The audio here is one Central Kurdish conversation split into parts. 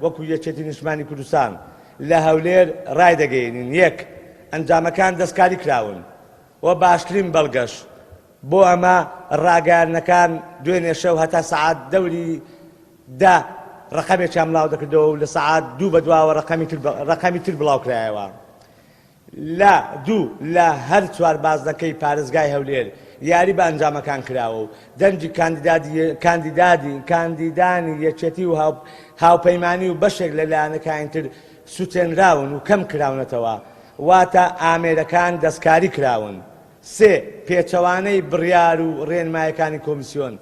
وەکو یەکێتی نیشتمانی کوردستان لە هەولێر ڕایدەگەیەنین، یەک، ئەنجامەکان دەستکاری کراون و باشترین بەڵگەش بۆ ئەمە ڕاگەیاندنەکان دوێنێ شەو هەتا سەعات دەوری دە ڕەقەمێکیان بڵاودەکردەوە و لە سەعات دوو بەدواوە ڕەقەمی تر بڵاوکرایەوە. لە دوو لە هەر چوار بازنەکەی پارێزگای هەولێر یاری بە ئەنجامەکان کراوە و دەنگی کاندیدادی کاندیدانی یەکێتی و هاوپەیمانی و بەشێک لە لایەنەکانی تر سوتێنراون و کەم کراونەتەوە، واتە ئامێرەکان دەستکاری کراون. سێ، پێچەوانەی بڕیار و ڕێنمایەکانی کۆمیسیۆن،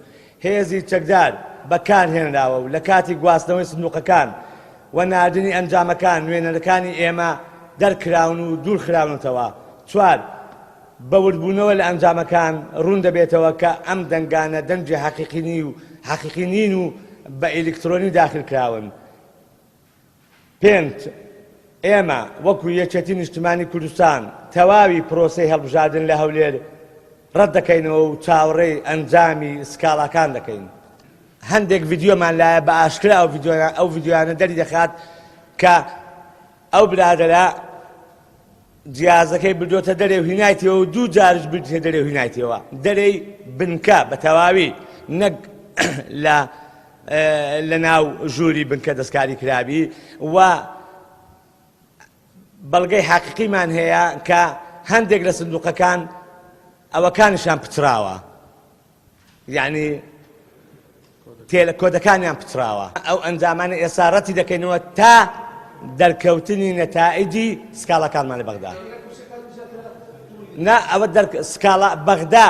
هێزی چەکدار بەکارهێنراوە و لە کاتی گواستنەوەی سندوقەکان و ناردنی ئەنجامەکان نوێنەرەکانی ئێمە دەرکراون و دوورخراونەتەوە. چوار، بە وردبوونەوە لە ئەنجامەکان ڕوون دەبێتەوە کە ئەم دەنگانە دەنگی حەقیقی نین و بە ئیلیکترۆنی داخل کراون. پێنج، ئێمە وەکو یەکێتی نیشتمانی کوردستان تەواوی پرۆسەی هەڵبژاردن لە هەولێر ڕەتدەکەینەوە و چاوەڕێی ئەنجامی سکاڵاکان دەکەین. هەندێک ڤیدیۆمان لایە بە ئاشکرا ئەو ڤیدیۆیانە دەریدەخات کە ئەو برادەرە جیازەکەی بردۆتە دەرێ و هینایتەوە و دوو جارش بردیتە دەرێ و هینایتەوە دەرێی بنکە بە تەواوی نەک لە لە ناو ژووری بنکە دەستکاری کرابی و بەڵگەی حەقیقیمان هەیە کە هەندێک لە سندوقەکان ئەوەکانیشان پچراوە یعنی تێلە کۆدەکانیان پچڕاوە. ئەو ئەنجامانە ئێستا ڕەتی دەکەینەوە تا دەرکەوتنی نەتائیجی سکاڵاکانمان لە بەغدا. نا ئەوە دەرک سکاڵا بەغدا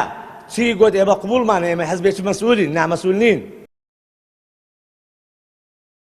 چی گوت ئێمە قبوڵمان ئێمە حزبێکی مەسئولین نامەسئول نین.